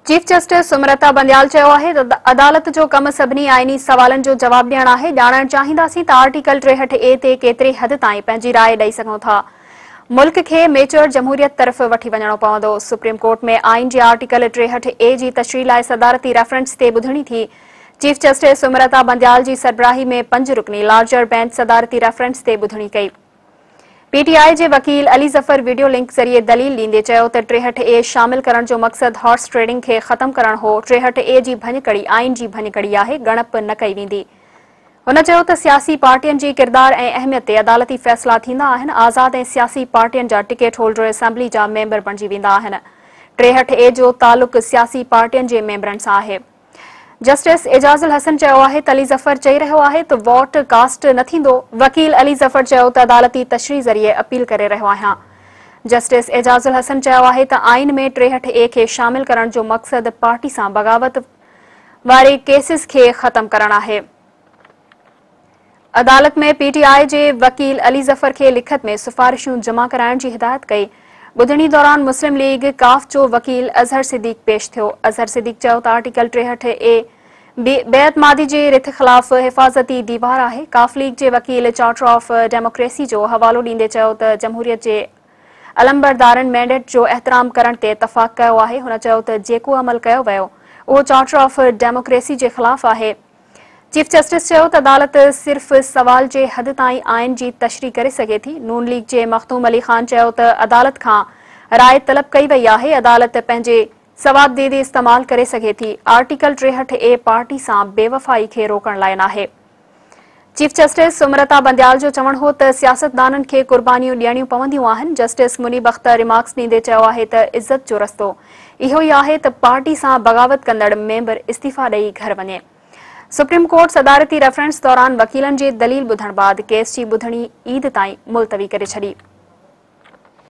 Chief justice Umar Ata Bandial چيو آهي ته عدالت جو ڪم سڀني آئيني سوالن جو جواب ڏيڻ آهي، ڄاڻڻ چاهينداسين ته آرٽيڪل 63 اي تي ڪيتري حد تائين پنهنجي راء ڏئي سگهون ٿا، ملڪ کي ميچوئر جمهوريت طرف وٺي وڃڻو پوندو. سپريم ڪورٽ ۾ آئين جي آرٽيڪل 63 اي جي تشريح لاء صدارتي ريفرنس تي ٻڌڻي ٿي. چيف جسٽس عمر عطا بنديال جي سربراهي ۾ پنج رڪني لارجر بينچ صدارتي ريفرنس تي ٻڌڻي ڪئي. پي ٽي آء جي وڪيل علي ظفر وڊيو لنڪ ذريعي دليل ڏيندي چيو ته 63 اي شامل ڪرڻ جو مقصد هارس ٽريڊنگ کي ختم ڪرڻ هو، 63 اي جي ڀڃڪڙي آئين جي ڀڃڪڙي آهي، ڳڻپ نه ڪئي ويندي. هن چيو ته سياسي پارٽين جي ڪردار ۽ اهميت تي عدالتي فيصلا ٿيندا آهن، آزاد ۽ سياسي پارٽين جا ٽڪيٽ هولڊر اسيمبلي جا ميمبر بڻجي ويندا آهن، 63 اي جو تعلق سياسي پارٽين جي ميمبرن سان آهي. جسٽس اعجاز الحسن چيو آهي ته علي ظفر چئي رهيو آهي ته ووٽ ڪاسٽ نه ٿيندو، وڪيل علي ظفر چيو ته عدالتي تشريح ذريعي اپيل ڪري رهيو آهيان. جسٽس اعجاز الحسن چيو آهي ته آئين ۾ 63 اي کي شامل ڪرڻ جو مقصد پارٽي سان بغاوت واري ڪيسز کي ختم ڪرڻ آهي. عدالت ۾ پي ٽي آء جي وڪيل علي ظفر کي لکت ۾ سفارشون جمع ڪرائڻ جي هدايت ڪئي. ٻڌڻي دوران مسلم ليگ قاف جو وڪيل اظهر صديق پيش ٿيو. اظهر صديق چيو ته آرٽيڪل 63 اي بي اعتمادي جي رٿ خلاف حفاظتي ديوار آهي. قاف ليگ جي وڪيل چارٽر آف ڊيموڪريسي جو حوالو ڏيندي چيو ته جمهوريت جي علمبردارن مينڊيٽ جو احترام ڪرڻ تي اتفاق ڪيو آهي. هن چيو ته جيڪو عمل ڪيو ويو اهو چارٽر آف ڊيموڪريسي جي خلاف آهي. چيف جسٽس چيو ته عدالت صرف سوال جي حد تائين آئين جي تشريح ڪري سگهي ٿي. نون ليگ جي مخدوم علي خان چيو ته عدالت کان راء طلب ڪئي وئي آهي، عدالت پنهنجي صوابديدي استعمال ڪري سگهي ٿي، آرٽيڪل 63 اي پارٽي سان بيوفائي کي روڪڻ لاء ناهي. چيف جسٽس عمر عطا بنديال جو چوڻ هو ته سياستدانن کي قربانيون ڏيڻيون پونديون آهن، جسٽس منيب اختر ريمارڪس ڏيندي چيو آهي ته عزت جو رستو اهو ئي آهي ته پارٽي سان بغاوت ڪندڙ ميمبر استعيفيٰ ڏئي گهر وڃي. سپريم ڪورٽ صدارتي ريفرنس دوران وڪيلن جي دليل ٻڌڻ بعد ڪيس جي ٻڌڻي عيد تائين ملتوي ڪري ڇڏي.